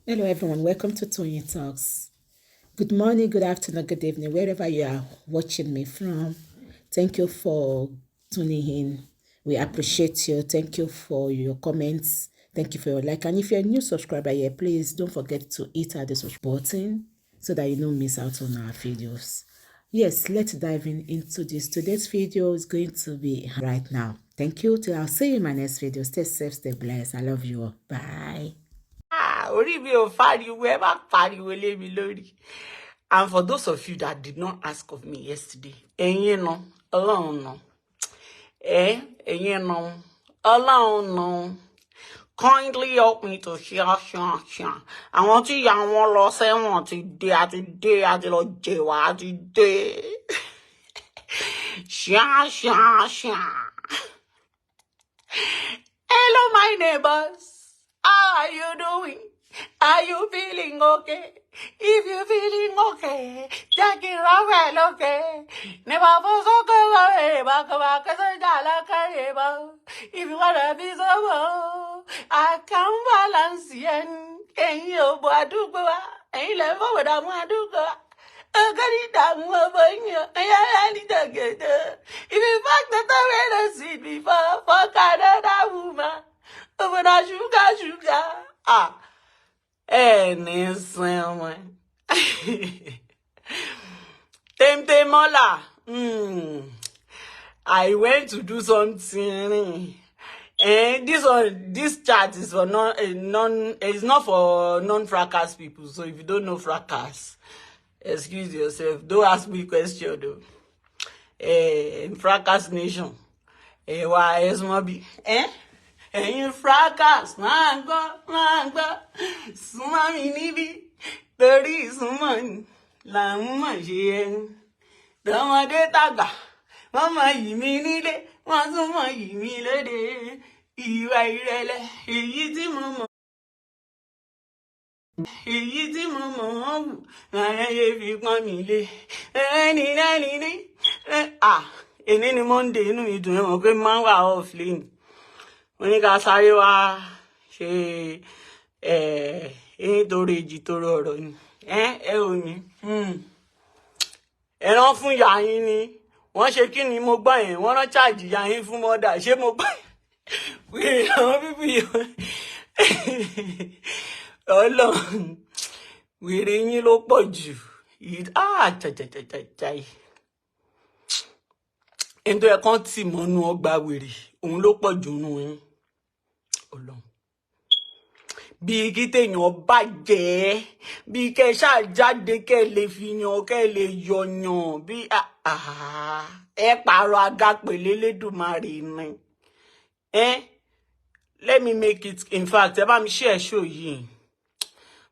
Hello, everyone. Welcome to Toyeen Talks. Good morning, good afternoon, good evening, wherever you are watching me from. Thank you for tuning in. We appreciate you. Thank you for your comments. Thank you for your like. And if you're a new subscriber here, please don't forget to hit the subscribe button so that you don't miss out on our videos. Yes, let's dive in into this. Today's video is going to be right now. Thank you. Till I'll see you in my next video. Stay safe, stay blessed. I love you all. Bye. Ah, orí mi ò fariwo, ẹ má pariwo lé mi lórí. And for those of you that did not ask of me yesterday, ẹ̀yin nu, Ọlọ́run nu. Ẹ ẹ̀yin nu, Ọlọ́run nu. Kindly help me to share, share, share. Àwọn tí ìyá wọn lọ sẹ́wọ̀n ti dé, àti dé, àti lọ jẹ̀wà, àti dé. Share, share, share. Hello, my neighbors. How are you doing? Are you feeling okay? If you're feeling okay, jẹ́ kí n rọ́wẹ́ lókè. Ní bàbá sókè wọlé, bàkà bàkà sọ́jà lákàrẹ̀ bá. If you wanna be so, I can balance yẹn. Ẹ̀yin òbò àdúgbò wa, ẹ̀yin lẹ́ fọwọ́ dààmú àdúgbò wa. Ọgọ́ni dààmú ọmọ yín, ẹ̀yà ní dàgẹ̀dẹ̀. If you fuck the tomato seed before, fuck another woman. Ọmọ náà sugar sugar. Ah, ẹ ní sinmi. Temtemola, I went to do something. And this one, this chat is for non, it's not for non-fracas people. So if you don't know fracas, excuse yourself. Don't ask me question though. Fracas nation. Wá ẹ súnmọ́ bí. Eh? Ẹ̀yin fracas máa gbọ́, máa gbọ́, súnmọ́ mi níbí, torí ìsúnmọ́ ni là ń mọ̀ ṣe ẹni. Tọmọdé tàgbà wọ́n mọ yìí mi nílé, wọ́n tún mọ yìí mi lóde. Ìwà ìrẹ̀lẹ̀ èyí tí mo mọ̀, èyí tí mo mọ̀ wọ́n wù láyé yé fi pọ́n mi lé ẹni lẹ́ni ní. À, èní ni Monday, inú mi dùn. Ẹ́ mọ̀ pé máa ń wà off lẹ́nu. Mo ní ká sáré wá ṣe ẹ̀ nítorí èjì torí ọ̀rọ̀ ni ẹ ẹ ò ní ẹran fún ìyá yín ni wọ́n ṣe. Kí ni mo gbọ́ yẹn? Wọ́n rán charge ìyá yín fún murder. Ṣé mo gbọ́ wèrè àwọn bíbí yìí? Ọlọ́run, wèrè yín ló pọ̀ jù. Ah, chachachachachai, ẹni tó yẹ kán tì mọ́nú ọgbà wèrè, òun ló pọ̀ jù nù yín. Ọlọ́run, bíi kí téèyàn bàjẹ́, bíi kẹ́ ẹ ṣáà jáde, kẹ́ ẹ lè fi yan, kẹ́ ẹ lè yọ̀yàn, bí ẹ pààrọ̀ aga pèlè Lédùmarè ni. Ẹ let me make it, in fact, ẹ bá mi share show yìí.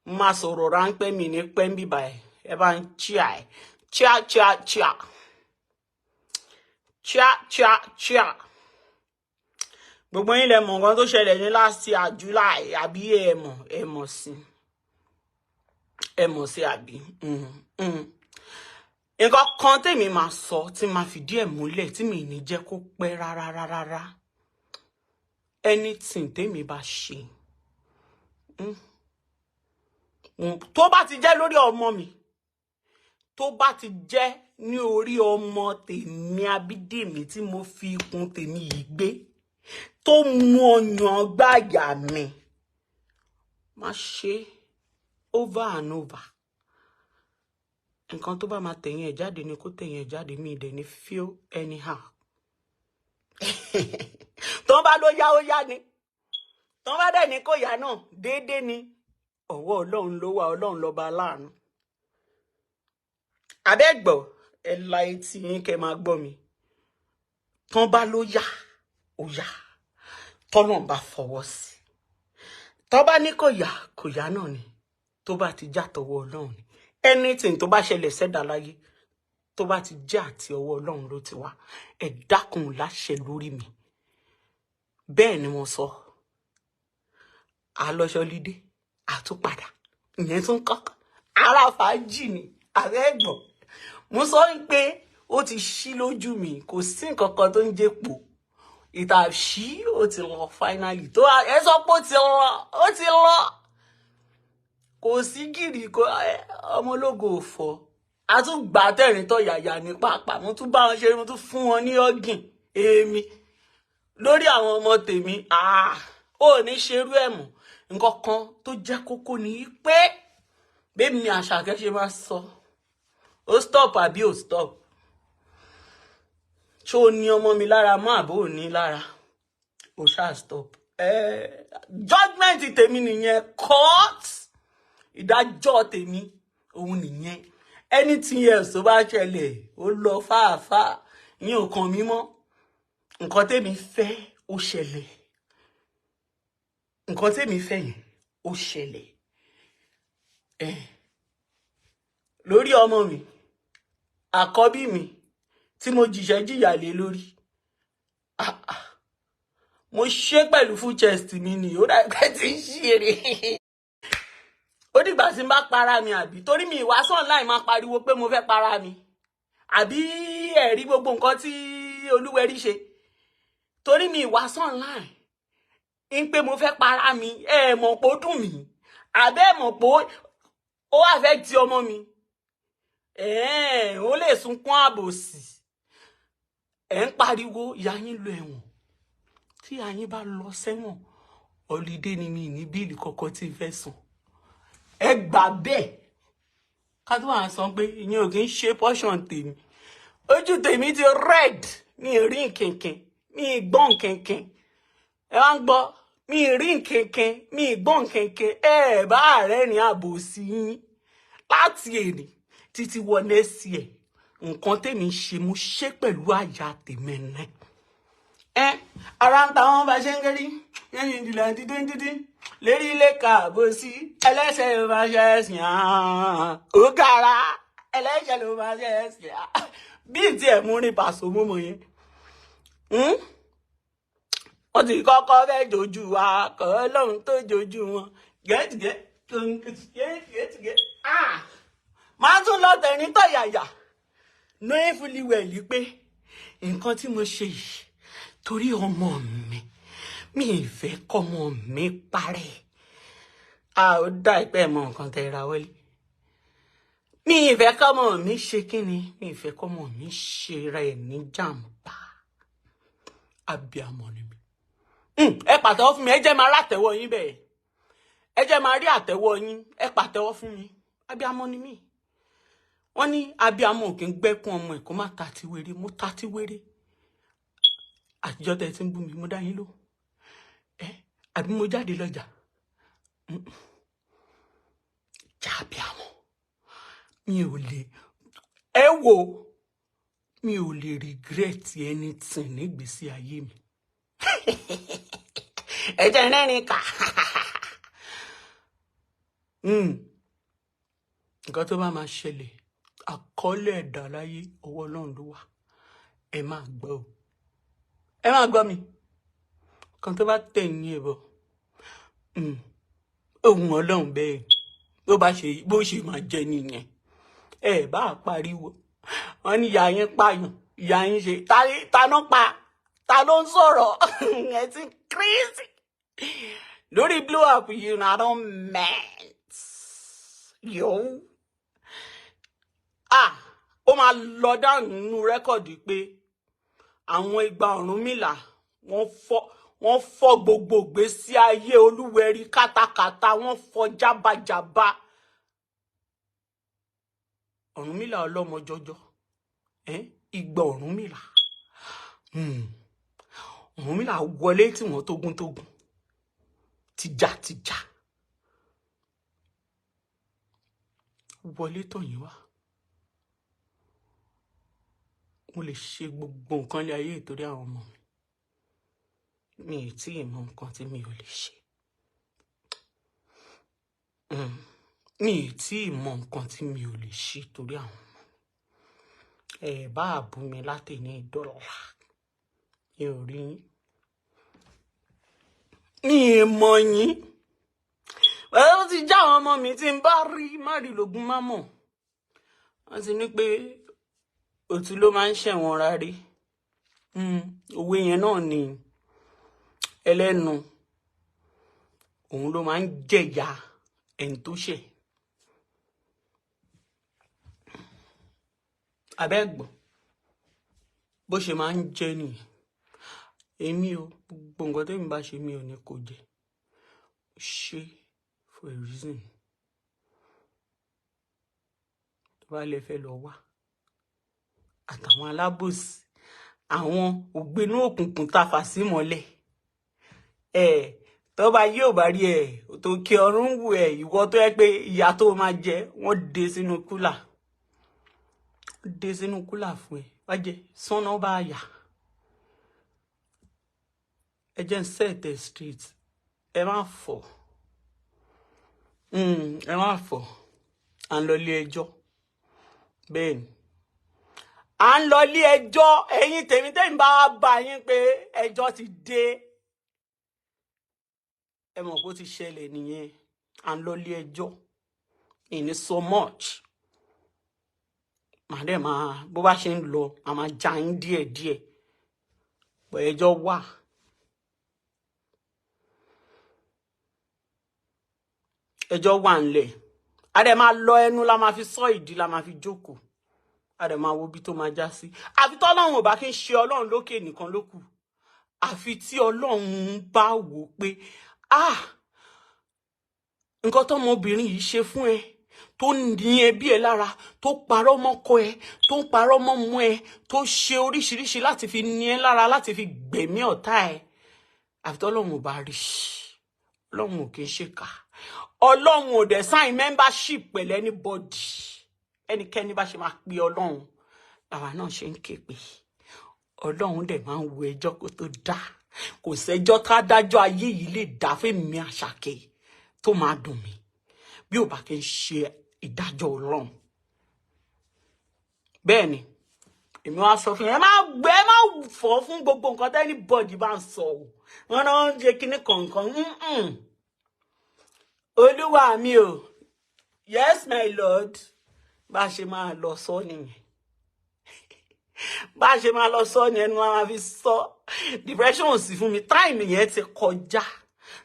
Mo máa sọ̀rọ̀ ráńpẹ́, mi ní pẹ́ ń bíbá ẹ. Ẹ bá ń chia ẹ, chia chia chia chia chia chia. Gbogbo yín lẹ mọ̀ nǹkan tó ṣẹlẹ̀ ní last year July, àbí? Ẹ mọ̀, ẹ mọ̀ sí, ẹ mọ̀ sí, àbí? Nǹkan kan tèmi máa sọ tí máa fìdí ẹ̀ múlẹ̀, tí mi ní jẹ́ kó pẹ́ rárá rárá rárá, anything tèmi bá ṣe, tó bá ti jẹ́ lórí ọmọ mi, tó bá ti jẹ́ ní orí ọmọ tèmi Abídèmí tí mo fi ikùn tèmi yìí gbé, tó mú ọyàn gbáyà mi, má ṣe over and over. Nǹkan tó bá máa tẹ̀yìn ẹ̀ jáde ni kó tẹ̀yìn ẹ̀ jáde. Mi dẹ̀ ní feel anyhow. Tó bá ló yá, ó yá ni. Tó bá dẹ̀ ní kó yá náà, déédéé ni. Ọwọ́ Ọlọ́run ló wà. Ọlọ́run lọ́ba aláàánú. Abẹ́gbọ̀, ẹ la etí yín kẹ́ máa gbọ́ mi. Tán bá ló yá, ó yá, tọ́lọ́run bá fọwọ́ sí. Tọ́ bá ní kò yá, kò yá náà ni. Tó bá ti já tọwọ́ Ọlọ́run ni, anything tó bá ṣẹlẹ̀ sẹ́dá láyé, tó bá ti jẹ́ àti ọwọ́ Ọlọ́run ló ti wá, ẹ dákun, láṣẹ lórí mi. Bẹ́ẹ̀ ni mo sọ. Alọ́ṣọ́lídé àtúpadà, ìyẹn tún kọ́ ara fàájì ni. Ààrẹ ẹ̀gbọ́n, mo sọ pé ó ti ṣí lójú mi, kò sí nǹkan kan tó ń jẹ́pò ìta ṣí. Ó ti lọ finally. Tó ẹ sọ pé ó ti lọ, ó ti lọ. Kò sí gìrì kò ọmọ ológo ò fọ́. A tún gbà tẹ̀rín tọ̀ yàyà ní pàápàá. Mo tún bá wọn ṣeré, mo tún fún wọn ní ọ̀gìn. Èmi lórí àwọn ọmọ tèmi, ó ní ṣerú ẹ̀ mọ́. Nǹkan kan tó jẹ́ kókó ni pé bẹ́ẹ̀ ni Àṣàkẹ́ ṣe máa sọ, ó stop àbí ò stop? Ṣó o ní ọmọ mi lára mọ́ àbó ò ní lára? Ó ṣáà stop. Judgement tèmi nìyẹn, court ìdájọ́ tèmi òun nìyẹn. Anything else tó bá ṣẹlẹ̀, ó lọ fáàfáà, ìyẹn ò kàn mí mọ́. Nǹkan tèmi fẹ́, ó ṣẹlẹ̀. Nǹkan tèmi fẹ́ yẹn, ó ṣẹlẹ̀. Ẹ lórí ọmọ mi àkọ́bí mi tí mo jìṣẹ́ jìyà lé lórí. Ah, ah. Mo ṣe pẹ̀lú full chest mi ni. Ó dàgbẹ́ tí ń ṣeré. Ó dìgbà tí n bá para mi, àbí torí mi ìwá sàn láì máa pariwo pé mo fẹ́ para mi, àbí ẹ̀rí gbogbo nǹkan tí Olúwẹ̀rí ṣe, torí mi ìwá sàn láì ń pé mo fẹ́ para mi. Ẹ mọ̀ pé ó dùn mí, àbẹ́ mọ̀ pé ó affect ọmọ mi, ó lè sunkún àbòsí. Ẹ̀ ń pariwo ìyá yín lọ ẹ̀wọ̀n. Tí ìyá yín bá lọ sẹ́wọ̀n, holiday ni. Mi ní bill kọ̀ọ̀kan tí n fẹ́ san. Ẹ gbà bẹ́ẹ̀. Ká tó wà sọ pé ìyẹn ò kí ń ṣe portion tèmi. Ojú tèmi ti red, mi ì rí nkìnkìn, mi ì gbọ́ nkìnkìn. Ẹ wá ń gbọ́, mi ì rí nkìnkìn, mi ì gbọ́ nkìnkìn. Ẹ bá rẹ́rìn àbòsí yín láti èní títí wọ next year. Nǹkan tèmi ṣe, mo ṣe pẹ̀lú àyà tèmi náà. Ẹ ara ń ta wọn bá ṣe ń gérí yẹn ìdílé dídín dídín lérí ilé kààbò sí. Ẹlẹ́ṣẹ̀ ló máa ṣe ẹ̀sìn, ó kára ẹlẹ́ṣẹ̀ ló máa ṣe ẹ̀sìn. Bí tí ẹ̀ mú rí pàṣọ mọ́mọ́ yẹn, wọ́n ti kọ́kọ́ fẹ́ jojú wa kọ́ lóhun tó jojú wọn gẹ́tìgẹ́ gẹ́tìgẹ́. Máa tún lọ tẹ̀rín tọ̀yàyà, knowing fully well pé nǹkan tí mo ṣe yìí, torí ọmọ mi, mi ì fẹ́ kọ́mọ mi parẹ́. A ó dá ìpẹ́ mọ nǹkan tẹ́ ra wọlé. Mi ì fẹ́ kọ́mọ mi ṣe kíni, mi ì fẹ́ kọ́mọ mi ṣe rẹ̀ ní jàǹbá. Abiyamọ ni mi. Ẹ pàtẹ́wọ́ fún mi. Ẹ jẹ́ máa rí àtẹ́wọ́ yín bẹ́ẹ̀. Ẹ jẹ́ máa rí àtẹ́wọ́ yín. Ẹ pàtẹ́wọ́ fún mi. Abiyamọ ni mí. Wọ́n ní abiyamọ ò kí ń gbẹ́kún ọmọ ẹ̀ kó má ta ti wéré. Mo ta ti wéré. Àtijọ́ tẹ́ ẹ ti ń bú mi, mo dá yín lò ẹ, àbí mo jáde lọ́jà já? Abiyamọ mi ò lè, ẹ wo, mi ò lè regret anything nígbésí ayé mi. Ẹ jẹ́ rẹ́rìn ká. Nǹkan tó bá máa ṣẹlẹ̀, àkọọ́lẹ̀ ẹ̀dá láyé, ọwọ́ Ọlọ́run ló wà. Ẹ máa gbọ́ o, ẹ máa gbọ́ mi. Nǹkan tó bá tẹ̀yìn ẹ̀ bọ̀, ohun Ọlọ́run bẹ́ẹ̀ bó bá ṣe bó ṣe máa jẹ nìyẹn. Ẹ bá pariwo, wọ́n ní ìyá yín pààyàn, ìyá yín ṣe ta ló pa, ta ló ń sọ̀rọ̀. Ẹ ti crazy lórí blow up yìí na don mad yo. Ah, ó máa lọ dànù nínú record pé àwọn igba Ọ̀rúnmìlà wọ́n fọ́ gbogbo ìgbésí ayé Olúwẹ̀rí kátakàta, wọ́n fọ́ jábàjábá. Ọ̀rúnmìlà ọlọ́mọ jọjọ, igba Ọ̀rúnmìlà. Ọ̀rúnmìlà wọlé tí wọ́n tógúntógún, tìjàtìjà wọlé tọ̀yìn wá. Mo lè ṣe gbogbo nǹkan lé ayé ìtorí àwọn ọmọ mi. Mi ì tí ì mọ nǹkan tí mi ò lè ṣe. Mi ì tí ì mọ nǹkan tí mi ò lè ṣe torí àwọn ọmọ mi. Ẹ bá bú mi látẹ̀ní dọ́là, mi ò rí yín, mi ì mọ̀ yín. Ó ti já àwọn ọmọ mi tí n bá rí márìlógún má mọ̀. Wọ́n ti ní pé òtún ló máa ń ṣẹ̀wọ̀n rárí. Òwe yẹn náà ni ẹlẹ́nu òun ló máa ń jẹ̀yà ẹni tó ṣẹ̀. Abẹ́gbọ̀n bó ṣe máa ń jẹ́ nìyẹn. Èmi o, gbogbo nǹkan tẹ́mi bá ṣe, mi ò ní kó jẹ ṣe for a reason. Tó bá lè fẹ́ lọ wá àtàwọn alábòsí, àwọn ògbénú òkùnkùn tá a fà sí mọ́lẹ̀ ẹ, tó bá yóò bá rí ẹ tó kí ọrùn wù ẹ, ìwọ tó yẹ pé ìyà tó máa jẹ, wọ́n dé sínú cooler, dé sínú cooler fún ẹ, wá jẹ sọ́nà bá yà. Ẹ jẹ́ ń set ẹ straight. Ẹ má fọ̀, ẹ má fọ̀. À ń lọ ilé ẹjọ́. Bẹ́ẹ̀ ni, à ń lọ ilé ẹjọ́. Ẹ̀yin tèmi, tèmi bá wá bá yín pé ẹjọ́ ti dé, ẹ mọ̀ pé ó ti ṣẹlẹ̀ nìyẹn. À ń lọ ilé ẹjọ́ ìní so much. Màá dẹ̀ máa bó bá ṣe ń lọ, a máa já yín díẹ̀díẹ̀ pọ̀. Ẹjọ́ wà. Ẹjọ́ wà ńlẹ̀. A dẹ̀ máa lọ, ẹnu la máa fi sọ, ìdí la máa fi jókòó. A dẹ̀ máa wo ibi tó máa já sí. Àfi tọ́lọ́run ò bá kí ń ṣe Ọlọ́run lókè nìkan ló kù. Àfi tí Ọlọ́run bá wò pé, ah, nǹkan tọmọbìnrin yìí ṣe fún ẹ, tó ní ẹbí ẹ lára, tó parọ́ mọ́kọ ẹ, tó ń parọ́ mọ́mú ẹ, tó ṣe oríṣiríṣi láti fi ní ẹ lára, láti fi gbẹ̀mí ọ̀tá ẹ. Àfi tọ́lọ́run ò bá rí. Ọlọ́run ò kì í ṣèkà. Ọlọ́run ò dẹ̀ sign membership pẹ̀lú anybody. Ẹnikẹ́ni bá ṣe máa pe Ọlọ́run làwa náà ṣe ń ké pè. Ọlọ́run dẹ̀ máa ń wo ẹjọ́ kó tó dá. Kò sẹ́jọ́ tá dájọ́ ayé yìí lè dá fún mi Àṣàkẹ́ tó máa dùn mí bí ò bá kí ń ṣe ìdájọ́ Ọlọ́run. Bẹ́ẹ̀ ni èmi wá sọ fún yín, ẹ má gbé, ẹ má fọ́ fún gbogbo nǹkan tẹ́ anybody bá ń sọ o. Wọn náà ń ṣe kinní kọ̀ọ̀kan. Olúwa mi o, yes my lord. Bá a ṣe máa lọ sọ nìyẹn, bá a ṣe máa lọ sọ ni ẹnu máa fi sọ. Depression ò sí fún mi. Time yẹn ti kọjá.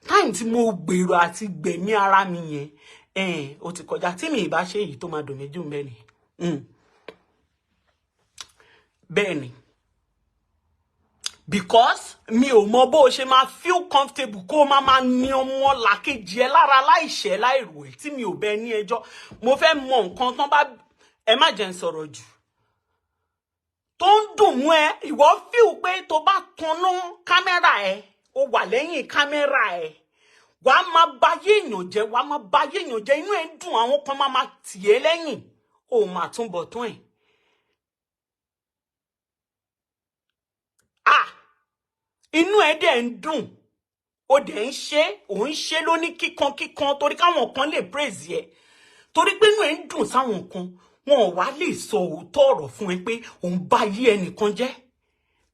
Time tí mo gbèrò àti gbẹ̀mí ara mi yẹn, ó ti kọjá. Tí mi ì bá ṣe èyí tó máa dùn mí jù mẹ́rin. Bẹ́ẹ̀ ni, because mi ò mọ bó o ṣe máa feel comfortable kó o máa máa ní ọmọ làkejì ẹ lára láìṣẹ̀ láìrò ẹ, tí mi ò bẹ ní ẹjọ́. Mo fẹ́ mọ nǹkan tán bá ẹ má jẹ́ ń sọ̀rọ̀ jù tó ń dùn mú ẹ. Ìwọ feel pé tó bá tanná kámẹ́rà ẹ, ó wà lẹ́yìn kámẹ́rà ẹ, wàá máa ba ayé èèyàn jẹ́, wàá máa ba ayé èèyàn jẹ́, inú ẹ ń dùn, àwọn kan máa máa tì ẹ́ lẹ́yìn, ó máa túnbọ̀ tún ẹ̀. Ah, inú ẹ dẹ̀ ń dùn, ó dẹ̀ ń ṣe, ò ń ṣe lóní kíkan kíkan, torí káwọn kan lè praise ẹ, torí pé inú ẹ ń dùn sáwọn kan. Wọn ò wá lè sọ òótọ́ ọ̀rọ̀ fún ẹ pé òun bá yí ẹnìkan jẹ́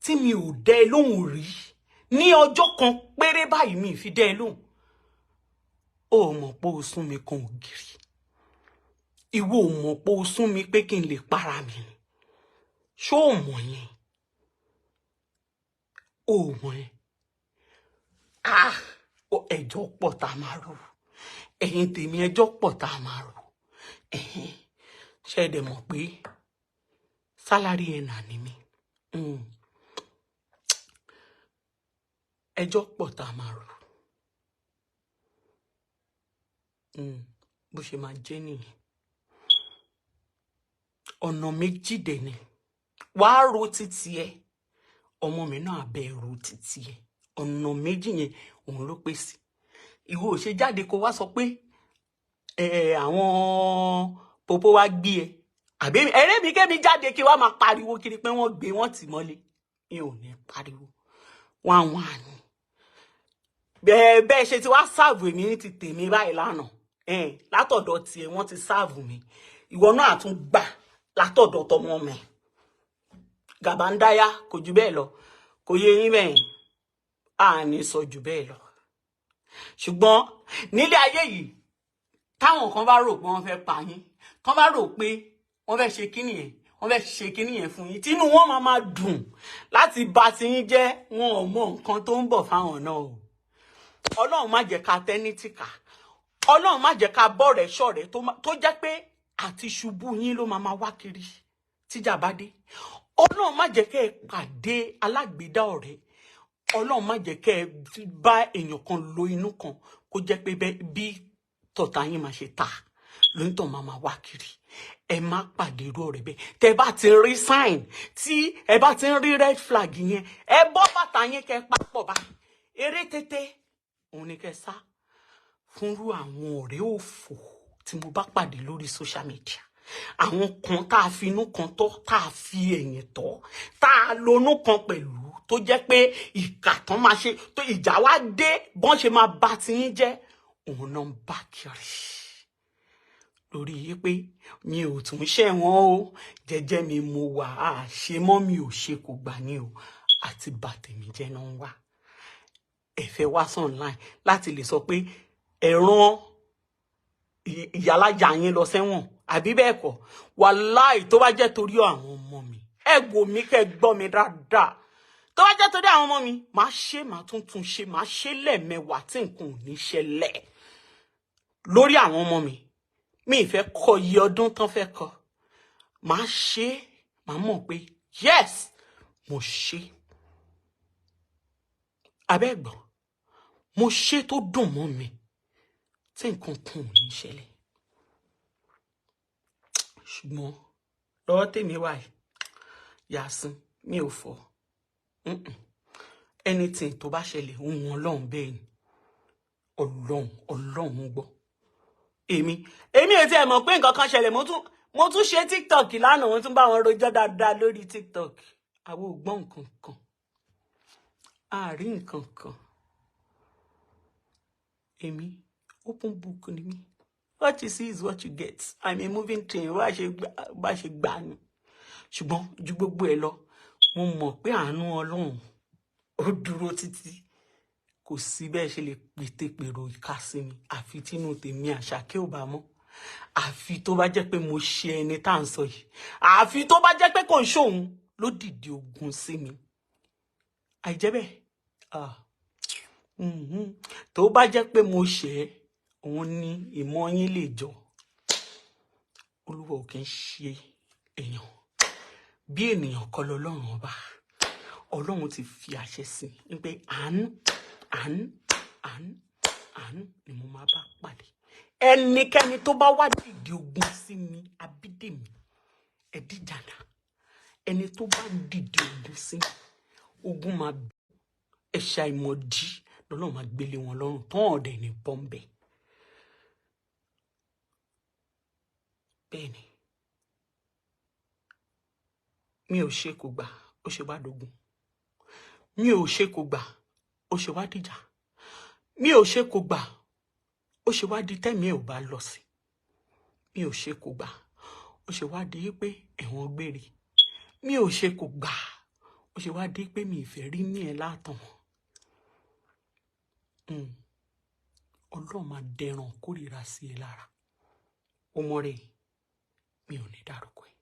tí mi ò dẹ́ ẹ lóhùn rí ní ọjọ́ kan péré báyìí, mi ì fi dẹ́ ẹ lóhùn. Ó mọ̀ pé o sún mi kan ògiri. Ìwọ ò mọ̀ pé o sún mi pé kí n lè para mi ni. Ṣó o mọ̀ yẹn? O mọ̀ yẹn? Ah, ẹjọ́ pọ̀ tá a máa rò. Ẹ̀yin tèmi, ẹjọ́ pọ̀ tá a máa rò. Ṣé ẹ dẹ̀ mọ̀ pé sálárì ẹ̀ nà ní mi? Ẹjọ́ pọ̀ tá a máa rò. Bó ṣe máa jẹ́ nìyẹn. Ọ̀nà méjì dẹ̀ ni. Wàá ro títí ẹ, ọmọ mi náà abẹ́ ro títí ẹ. Ọ̀nà méjì yẹn òun ló pèsè. Ìwọ ò ṣe jáde kó wá sọ pé àwọn popo wá gbé ẹ. Àbí ẹrẹ́ mi kémi jáde kí wá máa pariwo kiri pé wọ́n gbé wọ́n tì mọ́lé. Mi ò ní pariwo. Wọ́n àwọn àní. Bẹ́ẹ̀ bẹ́ẹ̀ ṣe ti wá sáàbù èmi ní ti tèmi báyìí lánàá. Látọ̀dọ̀ tiẹ̀ wọ́n ti sáàbù mi. Ìwọ náà tún gbà látọ̀dọ̀ tọmọ mi. Gàbáńdáyà kò jù bẹ́ẹ̀ lọ. Kò yé yín bẹ́ẹ̀. A ní sọ jù bẹ́ẹ̀ lọ. Ṣùgbọ́n nílé ayé yìí, táwọn kan bá rò pé wọ́n fẹ́ pa yín, tán bá rò pé wọ́n fẹ́ ṣe kíní yẹn, wọ́n fẹ́ ṣe kíní yẹn fún yín, tínú wọn máa máa dùn láti bà tiyín jẹ́, wọn ò mọ nǹkan tó ń bọ̀ fáwọn náà o. Ọlọ́run má jẹ́ ká tẹ́ní tìkà. Ọlọ́run má jẹ́ ká bọ̀rẹ̀ ṣọ̀rẹ́ tó jẹ́ pé àti ṣubú yín ló máa máa wá kiri. Tíjà bá dé, Ọlọ́run má jẹ́ kẹ́ ẹ pàdé alágbèédá ọ̀rẹ́. Ọlọ́run má jẹ́ kẹ́ ẹ bá èèyàn kan lo inú kan, kó jẹ́ pé bí tọ̀tà yín máa ṣe ta lóńtọ̀ máa máa wá kiri. Ẹ má pàdé irú ọ̀rẹ́ bẹ́ẹ̀. Tẹ́ bá ti rí sign, tí ẹ bá ti ń rí red flag yẹn, ẹ bọ́ bàtà yín, kẹ́ papọ̀ báyìí, eré tètè òun ni kẹ́ sá fúnrú àwọn ọ̀rẹ́ òfò tí mo bá pàdé lórí social media. Àwọn kan tá a fi inú kan tọ́, tá a fi ẹ̀yìn tọ́, tá a lonú kan pẹ̀lú, tó jẹ́ pé ìkà tán máa ṣe tó ìjà wá dé, bọ́n ṣe máa bá tiyín jẹ́ òun náà ń bá kiri. Lórí yìí pé mi ò tún ṣẹ̀wọ̀n o, jẹ́jẹ́ mi mo wà á ṣe mọ́, mi ò ṣe kò gbà ní o, àti bà tèmi jẹ́ náà ń wá. Ẹ fẹ́ wá sí online láti lè sọ pé ẹ rán ìyálájà yín lọ sẹ́wọ̀n, àbí bẹ́ẹ̀ kọ́? Wàláì, tó bá jẹ́ torí àwọn ọmọ mi, ẹ wò mí, kẹ́ gbọ́ mi dáadáa, tó bá jẹ́ torí àwọn ọmọ mi, màá ṣe, màá tún tún ṣe, màá ṣe lẹ́ẹ̀mẹwàá tí nǹkan ò ní ṣẹlẹ̀ lórí àwọn ọmọ mi. Mi ì fẹ́ kọ iye ọdún tán fẹ́ kọ. Màá ṣe, màá mọ̀ pé yes, mo ṣe. Abẹ́gbọ̀n, mo ṣe tó dùn mọ́ mi tí nǹkan kan ò ní ṣẹlẹ̀. Ṣùgbọ́n lọ́wọ́ tèmi wà yìí, Yàsín, mi ò fọ́. Anything tó bá ṣẹlẹ̀, òun Ọlọ́run bẹ́ẹ̀ ni. Ọlọ́run, Ọlọ́run gbọ́. Èmi ò tiẹ̀ mọ̀ pé nǹkan kan ṣẹlẹ̀. Mo tún ṣe TikTok lánàá, mo tún bá wọn rojọ́ dáadáa lórí TikTok. Àwọn ò gbọ́ nǹkan kan, àárín nǹkan kan. Èmi, open book ni mí. What you see is what you get. I'm a moving train. Bá ṣe gbà ni. Ṣùgbọ́n ju gbogbo ẹ lọ, mo mọ̀ pé àánú Ọlọ́run ó dúró títí. Kò sí bẹ́ẹ̀ ṣe lè pètèpèrò ìka sí mi, àfi tínú tèmi Àṣàkẹ́ ò bá mọ́, àfi tó bá jẹ́ pé mo ṣe ẹni tá à ń sọ yìí, àfi tó bá jẹ́ pé kò ń ṣòun ló dìde ogun sí mi. Àìjẹ́ bẹ́ẹ̀, ah, tó bá jẹ́ pé mo ṣe é, òun ni ìmọ̀ yín lè jọ. Olúwa ò kì í ṣe èèyàn. Bí ènìyàn kọ́ lọ́lọ́run ọba. Ọlọ́run ti fi àṣẹ sí i pé àánú, àánú, àánú, àánú ni mo máa bá pàdé. Ẹnikẹ́ni tó bá wá dìde ogun sí mi, Abídèmí Ẹdíjànà, ẹni tó bá dìde ogun sí mi, ogun máa ẹ̀ṣà ìmọ̀dí lọ́lọ́run máa gbélé wọn lọ́rùn tán, ọ̀dẹ̀ ní bọ́m̀bẹ̀. Bẹ́ẹ̀ ni, mi ò ṣe kò gbà, ó ṣe wá dogun. Mi ò ṣe kò gbà, ó ṣe wá dìjà. Mi ò ṣe kò gbà, ó ṣe wá di tẹ́mi ẹ̀ ò bá lọ sí. Mi ò ṣe kò gbà, ó ṣe wá di pé ẹ̀wọ̀n gbére. Mi ò ṣe kò gbà, ó ṣe wá di pé mi ì fẹ́ rí ní ẹ látàn. Ọlọ́run máa dẹran kórìíra sí ẹ lára. Ó mọ rẹ̀, mi ò ní dárúkọ ẹ.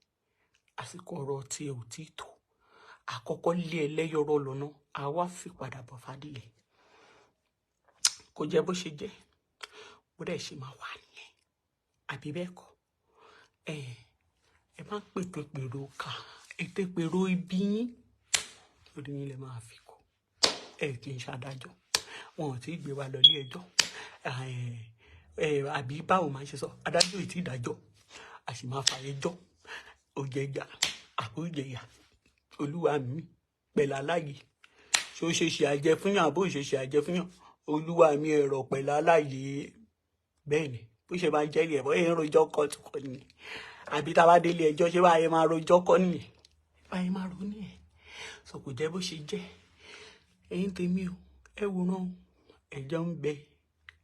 Àsìkò ọ̀rọ̀ tí ẹ ò tí tó. Àkọ́kọ́ lé ẹlẹ́yọ̀rọ̀ lọ́nà, àwa fi padà bọ̀ fàdíyẹ. Kò jẹ́ bó ṣe jẹ́, bó dẹ̀ ṣe máa wà nìyẹn. Àbí bẹ́ẹ̀ kọ́? Ẹ ẹ má pètè pèrò ká, ètè pèrò ibi yín, orí yín lè máa fi kọ́. Ẹ kì í ṣàdájọ́. Wọn ò tí ì gbé wa lọ ilé ẹjọ́. Àbí báwo máa ṣe sọ? Adájọ́ ò tí ì dájọ́. A sì máa fààyè jọ́. Ó jẹ ìyà, àbó jẹ ìyà. Olúwa mi pẹ̀lú aláyè. Ṣé ó ṣe ṣe àjẹ fún yàn, àbó ṣe ṣe àjẹ fún yàn? Olúwa mi ẹ̀rọ pẹ̀lú aláyè. Bẹ́ẹ̀ ni, bó ṣe máa jẹ́ ní ẹ̀bọ́, ẹ̀ ń rojọ́ kọ́ tó kọ́ nìyẹn. Àbí tá a bá délé ẹjọ́, ṣé báyìí máa rojọ́ kọ́ nìyẹn? Báyìí máa ro nìyẹn. So kò jẹ́ bó ṣe jẹ́. Ẹ̀yin tèmi o, ẹ wòran, ẹjọ́ ń bẹ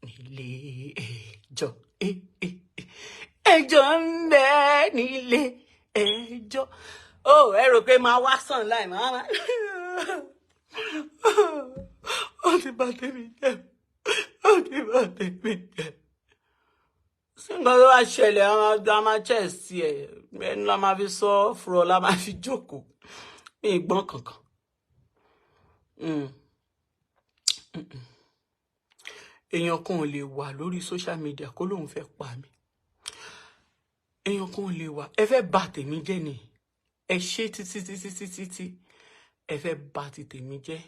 nílé ẹjọ́. Ẹjọ́ ń bẹ nílé ẹjọ́. Ó, ẹ rò pé máa wá sàn láì máa wá. Ó ti bà tèmi jẹ́. Ó ti bà tèmi jẹ́. Sí nǹkan tó bá ṣẹlẹ̀, a máa chest ẹ̀. Ẹnu la máa fi sọ, fúrọ̀ la máa fi jókòó. Mi ì gbọ́n kankan. Èèyàn kan ò lè wà lórí social media kó lóun fẹ́ pa mí. Èèyàn kan ò lè wà. Ẹ fẹ́ bà tèmi jẹ́ ni. Ẹ ṣe títí títí títí tí ẹ fẹ́ bà ti tèmi jẹ́,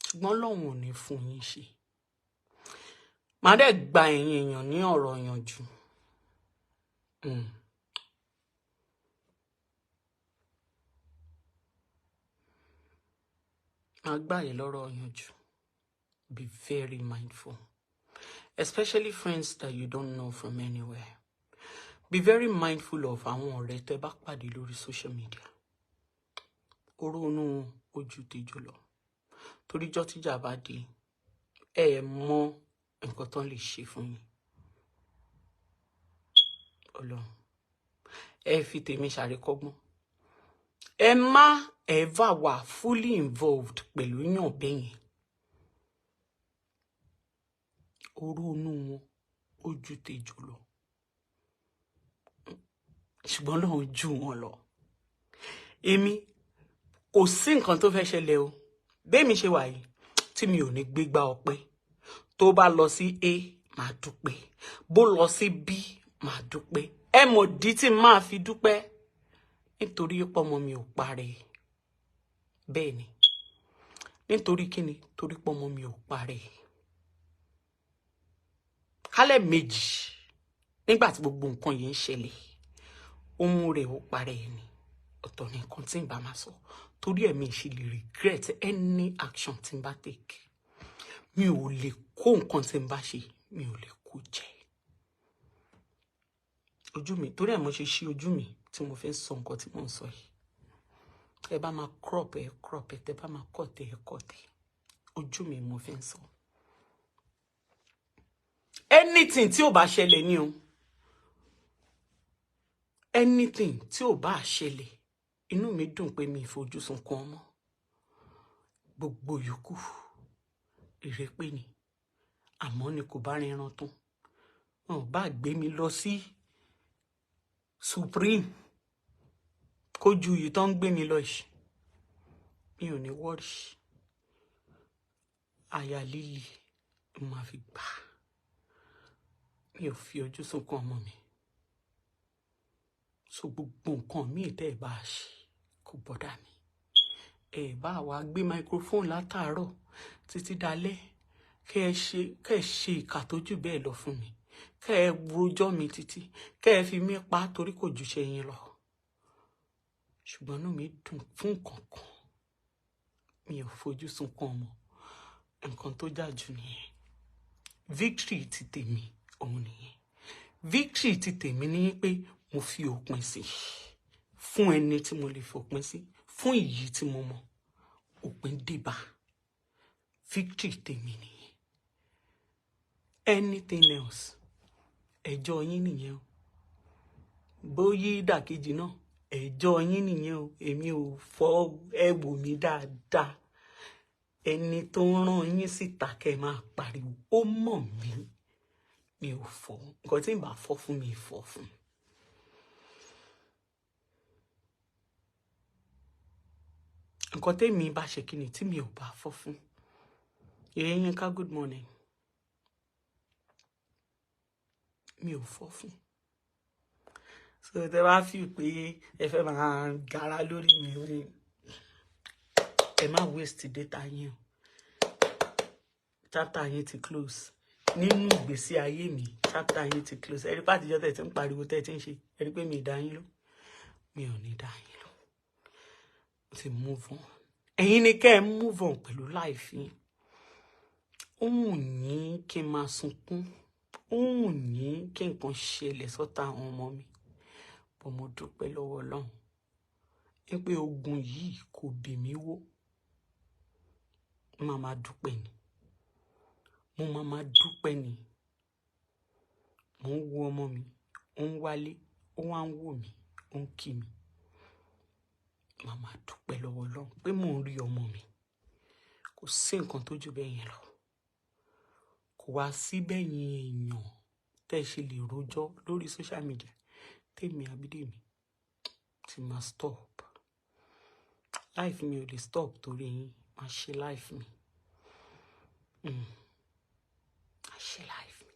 ṣùgbọ́n Ọlọ́run ò ní fún yín ṣe. Màá dẹ̀ gba ẹ̀yin èèyàn ní ọ̀rọ̀ ìyànjú. Màá gbà yín lọ́rọ̀ ìyànjú. Be very mindful, especially friends that you don't know from anywhere. Be very mindful of àwọn ọ̀rẹ́ tẹ́ bá pàdé lórí social media. Oró inú ojú tejò lọ. Torí jọ́ tíjà bá dé, ẹ mọ nǹkan tán lè ṣe fún yín. Ọlọ́run, ẹ fi tèmi ṣàríkọ́gbọ́n. Ẹ má ever wà fully involved pẹ̀lú yàn bẹ́yẹn. Oró inú wọn ojú tejò lọ. Ṣùgbọ́n Ọlọ́run jù wọn lọ. Èmi kò sí nǹkan tó fẹ́ ṣẹlẹ̀ o. Bẹ́ẹ̀mi ṣe wà yìí tí mi ò ní gbégbá ọpẹ́. Tó bá lọ sí A, màá dúpẹ́. Bó lọ sí B, màá dúpẹ́. Ẹ mọ̀ dí tí màá fi dúpẹ́. Nítorí pé ọmọ mi ò parẹ́. Bẹ́ẹ̀ ni. Nítorí kíni? Torí pé ọmọ mi ò parẹ́. Kálẹ̀ méjì nígbà tí gbogbo nǹkan yìí ń ṣẹlẹ̀, ohun rẹ̀ ó parẹ́ ni. Ọ̀tọ̀ ni nǹkan tí ń bá máa sọ. Torí ẹ̀mí ṣe lè regret any action tí ń bá take. Mi ò lè kó nǹkan tí ń bá ṣe, mi ò lè kó jẹ. Ojú mi, torí ẹ̀ mo ṣe ṣí ojú mi tí mo fi ń sọ nǹkan tí mò ń sọ yìí. Ẹ bá máa crop ẹ, crop ẹ, tẹ bá máa cut ẹ, cut ẹ. Ojú mi mo fi ń sọ. Anything tí ò bá ṣẹlẹ̀ ni o. Anything tí ò bá ṣẹlẹ̀, inú mi dùn pé mi ì fojú sunkún ọmọ. Gbogbo yòókù ìrẹ́pé ni. Àmọ́ ni kò bá rinran tán. Wọn ò bá gbé mi lọ sí Supreme kó ju èyí tó ń gbé mi lọ yìí. Mi ò ní worry. Àyà líle mo máa fi gbà. Mi ò fi ojú sunkún ọmọ mi. So gbogbo nǹkan míì tẹ́ ẹ bá ṣe kò bọ́dà mi. Ẹ bá wa gbé microphone látàárọ̀ títí dalẹ́, kẹ́ ẹ ṣe ìkà tó jù bẹ́ẹ̀ lọ fún mi. Kẹ́ ẹ rojọ́ mi títí, kẹ́ ẹ fi mí pa torí kò ju ṣe yín lọ. Ṣùgbọ́n inú mi dùn fún nǹkan kan. Mi ò fojú sunkún ọmọ. Nǹkan tó jà jù nìyẹn. Victory ti tèmi òun nìyẹn. Victory ti tèmi ní pé mo fi òpin sí fún ẹni tí mo lè fòpin sí, fún ìyí tí mo mọ̀. Òpin dé bá. Victory tèmi nìyẹn. Anything else, ẹjọ́ yín nìyẹn o. Bóyá ìdàkejì náà, ẹjọ́ yín nìyẹn o. Èmi ò fọ́, ẹ wò mí dáadáa. Ẹni tó ń rán yín síta kẹ́ máa pariwo, ó mọ̀ mí. Mi ò fọ́. Nǹkan tí ń bá fọ́ fún mi, fọ́ fún. Nǹkan tèmi bá ṣe kíni tí mi ò bá fọ́ fún. Yinka, good morning. Mi ò fọ́ fún. So tẹ́ bá fi pé ẹ fẹ́ máa gara lórí mi, ẹ má waste data yín o. Chapter yín ti close. Nínú ìgbésí ayé mi, chapter yín ti close. Ẹ rí pé àtijọ́ tẹ́ ti ń pariwo tẹ́ ti ń ṣe, ẹ rí pé mi ì dá yín ló. Mi ò ní dá yín ló. Mo ti move on. Ẹ̀yin ni kẹ́ ẹ move on pẹ̀lú life yín. Ó wù yín kí n máa sunkún. Ó wù yín kí nǹkan ṣẹlẹ̀ sọ́tà àwọn ọmọ mi. But mo dúpẹ́ lọ́wọ́ Ọlọ́run pé ogun yìí kò bì mí wó. Màá máa dúpẹ́ ni. Mo máa máa dúpẹ́ ni. Mò ń wo ọmọ mi, ó ń wálé, ó wá ń wò mí, ó ń kí mi. Màá máa dúpẹ́ lọ́wọ́ Ọlọ́run pé mò ń rí ọmọ mi. Kò sí nǹkan tó ju bẹ́ẹ̀ yẹn lọ. Kò wá sí bẹ́yìn èèyàn tẹ́ ṣe lè rojọ́ lórí social media. Tèmi Abídèmí ti máa stop. Life mi ò lè stop torí yín. Màá ṣe life mi. Màá ṣe life mi.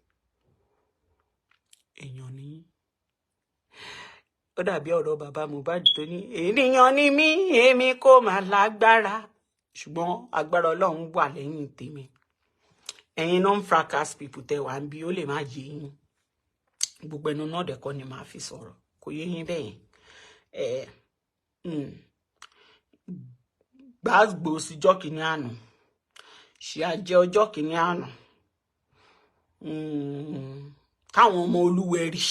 Èèyàn ni yín. Ó dàbí ọ̀rọ̀ bàbá Mohbad tó ní ènìyàn ni mí, èmi kò mà lágbára, ṣùgbọ́n agbára Ọlọ́run wà lẹ́yìn tèmi. Ẹ̀yin non-fracas people tẹ wà ń bí, ó lè má yé yín. Gbogbo ẹnu náà dẹ̀kọ́ ni màá fi sọ̀rọ̀, kò yé yín bẹ́ẹ̀ yẹn. Ẹ̀ gbàgbó síjọ́ kìíní àná, ṣe àjẹ ọjọ́ kìíní àná, káwọn ọmọ Olúwẹ̀rí,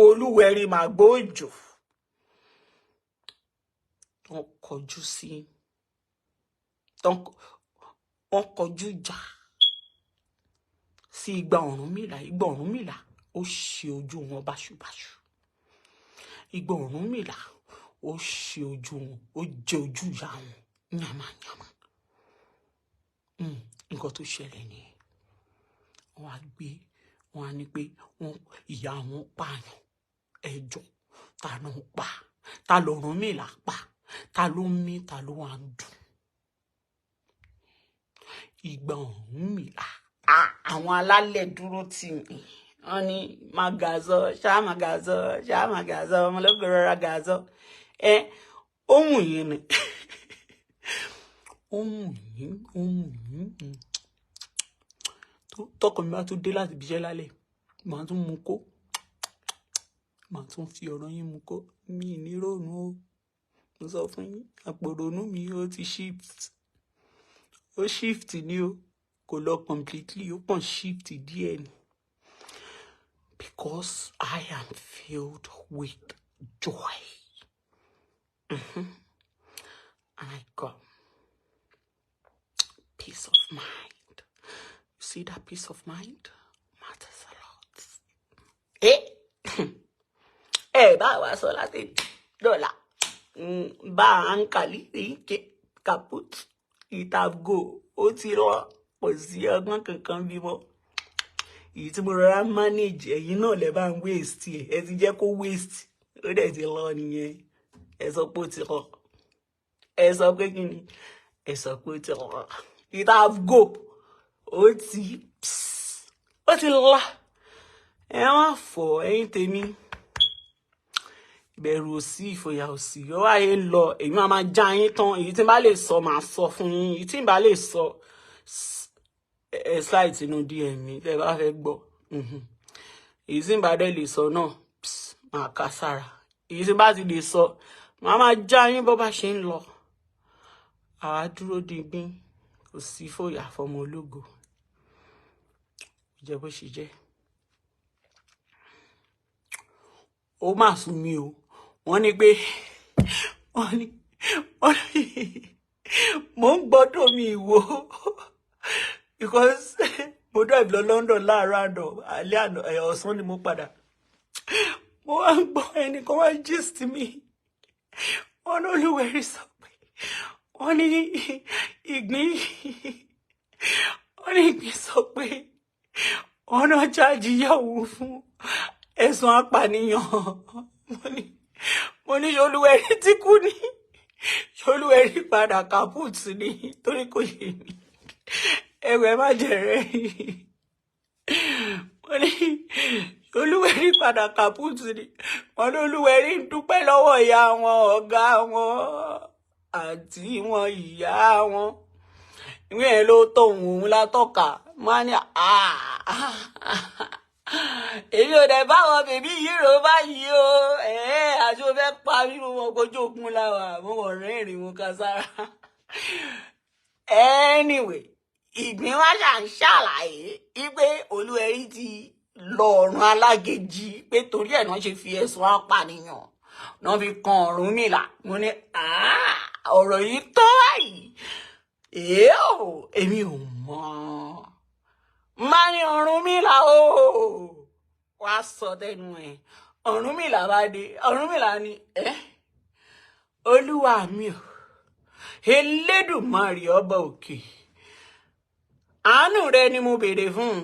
Olúwẹ̀rí máa gbóòjò, wọ́n kọjú sí, wọ́n kọjú ìjà sí igba Ọ̀rúnmìlà. Igba Ọ̀rúnmìlà ó ṣe ojú wọn báṣubàṣu. Igba Ọ̀rúnmìlà ó ṣe ojú wọn, ó jẹ ojú ìyá wọn yàmàyàmà. Nǹkan tó ṣẹlẹ̀ nìyẹn. Wọ́n á gbé, wọ́n á ní pé wọ́n ìyá wọn pààyàn. Ẹjọ́ ta ló ń pa? Ta lọ̀rúnmìlà pa? Ta ló ń mí? Ta ló wà ń dùn? Igba Ọ̀rúnmìlà. Àwọn alálẹ̀ dúró tì mí. Wọ́n ní má gàzọ, ṣá má gàzọ, ṣá má gàzọ, ọmọlọ́gbọ̀n rọra gàzọ. Ẹ ohun yìí ni ohun yìí, ohun yìí. Tọkọ mi bá tún dé láti ibiṣẹ́ lálẹ́, màá tún mú kó, màá tún fi ọ̀rọ̀ yín mú kó. Mi ì ní rònú o. Mo sọ fún yín, àpò ìrònú mi ó ti shift. Ó shift ni o. Kò lọ completely, ó kàn shift díẹ̀ ni. Because I am filled with joy. And I got peace of mind. You see, that peace of mind matters a lot. Eh? Ẹ bá wa sọ láti dọ́là bá a ń kàlí ike kaput ìtàgò, ó ti lọ, kò sí ọgbọ́n kankan bímọ. Èyí tí mo rọra manage, ẹ̀yin náà lẹ bá ń waste ẹ̀. Ẹ ti jẹ́ kó waste, ó dẹ̀ ti lọ nìyẹn. Ẹ sọ pé ó ti lọ. Ẹ sọ pé kí ni? Ẹ sọ pé ó ti lọ. Ìtàgò ó ti lọ. Ẹ má fọ ẹ̀yin tèmi, ìbẹ̀rù ò sí, ìfòyà ò sí. Ó wáyé ń lọ, èmi máa máa já yín tán. Èyí tí n bá lè sọ, máa sọ fún yín. Èyí tí n bá lè sọ, ẹ slide sínú DM mi tẹ́ bá fẹ́ gbọ́. Èyí tí n bá dẹ̀ lè sọ náà, máa ká sára. Èyí tí n bá ti lè sọ, màá máa já yín bó bá ṣe ń lọ. Àwa dúró digbín, kò sí fòyà fọmọ ológo. Jẹ́ bó ṣe jẹ́. Ó mà sún mi o. Wọ́n ní pé wọ́n ní mò ń gbọ́dọ̀ mi ìwò because mo drive lọ London láàárọ̀ àná, alẹ́ àná, ẹ̀ ọ̀sán ni mo padà. Mo wá ń gbọ́ ẹnìkan wá gist mi. Wọ́n ní Olúwẹ̀rí sọ pé wọ́n ní ìgbín, wọ́n ní ìgbín sọ pé wọ́n náà charge ìyá òun fún ẹ̀sùn apànìyàn. Mo ní Olúwẹ̀rí ti kú ni? Olúwẹ̀rí padà kaput ni? Torí kò yé mi. Ẹ̀wẹ̀ má jẹ̀rẹ̀. Mo ní Olúwẹ̀rí padà kaput ni? Wọ́n ní Olúwẹ̀rí ń dúpẹ́ lọ́wọ́ ìyá wọn, ọ̀gá wọn, àǹtí wọn, ìyá wọn. Ìwé yẹn ló tó òun látọ̀ka. Mo á ní èmi ò dẹ̀ báwọn baby yìí rò báyìí o. Àti o fẹ́ pa mí, mo mọ̀ pé ojú ogun la wà. Mo mọ̀ rẹ́rìn-ín, mo kan sára. Anyway, ìgbín wá ṣà ń ṣàlàyé wípé Olúwẹ̀rí ti lọ ọ̀run alágejì, pé torí ẹ̀ náà ṣe fi ẹ̀sùn apànìyàn náà fi kan Ọ̀rúnmìlà. Mo ní ọ̀rọ̀ yìí tó báyìí. Èé o, èmi ò mọ̀. Má ní Ọ̀rúnmìlà o, wàá sọ tẹnu ẹ̀. Ọ̀rúnmìlà bá dé, Ọ̀rúnmìlà ni ẹ́, Olúwa mi ò, Elédùmarè ọba òkè, àánú rẹ ni mo béèrè fún.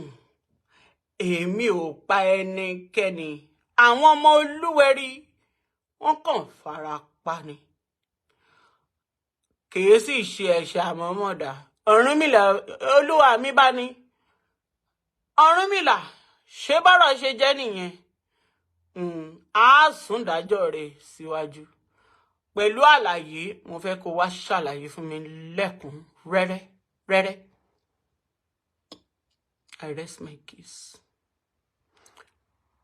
Èmi ò pa ẹnikẹ́ni. Àwọn ọmọ Olúwẹ̀rí wọ́n kàn fara pa ni, kìí sì ṣe ẹ̀ṣẹ̀ àmọ́mọ́dá. Ọ̀rúnmìlà, Olúwa mi bá ní, Ọ̀rúnmìlà, ṣé bọ́rọ̀ ṣe jẹ́ nìyẹn? Á sún ìdájọ́ rẹ̀ síwájú pẹ̀lú àlàyé. Mo fẹ́ kó wá ṣàlàyé fún mi lẹ́kùn-rẹ́rẹ́ rẹ́rẹ́. I rest my case.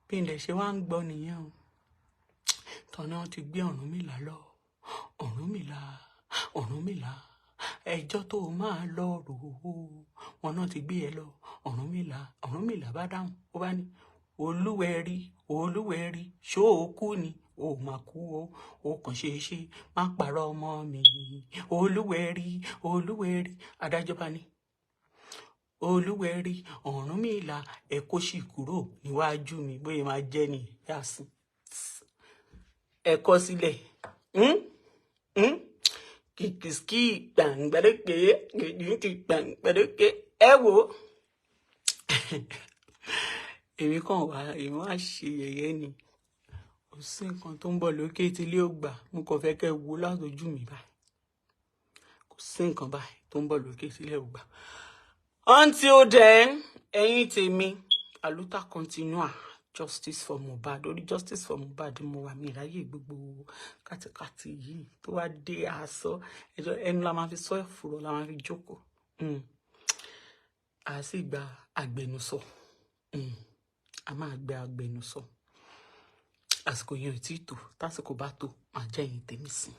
Bí n lè ṣe wá ń gbọ́ nìyẹn o, tọ́nà ti gbé Ọ̀rúnmìlà lọ. Ọ̀rúnmìlà, Ọ̀rúnmìlà, ẹjọ́ tó o máa lọ rò ó, wọn náà ti gbé ẹ lọ. Ọ̀rúnmìlà, Ọ̀rúnmìlà bá dáhùn, ó bá ní, "Olúwẹ̀rí, Olúwẹ̀rí, ṣó o kú ni? O mà kú o, o kàn ṣe é ṣe má parọ́ ọmọ mi. Olúwẹ̀rí, Olúwẹ̀rí." Adájọ́ bá ní, "Olúwẹ̀rí, Ọ̀rúnmìlà, ẹ kó sì kúrò níwájú mi." Bóyá máa jẹ́ ni yàsín, ẹ kọ sílẹ̀. Kìkìsíkì gbàngbàdókè kìkìsíkì gbàngbàdókè. Ẹ wò ó, èmi kàn wá, èmi wá ṣe yẹ̀yẹ́ ni. Kò sí nǹkan tó ń bọ̀ lókè tí ilé ò gbà. Mo kàn fẹ́ kẹ́ ẹ wo látọjú mi báyìí. Kò sí nǹkan báyìí tó ń bọ̀ lókè tí ilé ò gbà. Until then, ẹ̀yin tèmi, aluta continua. Justice for Mohbad. Orí justice for Mohbad mo wà. Mí ráyè gbogbo kátikàti yìí tó wá dé aṣọ ẹjọ́. Ẹnu la máa fi sọ, ẹ̀fùrọ̀ la máa fi jókòó. A sì gba agbẹnusọ. A máa gba agbẹnusọ. Àsìkò yẹn ò tí ì tó. Tásìkò bá tó, máa jẹ́ ẹ̀yin tèmi sí.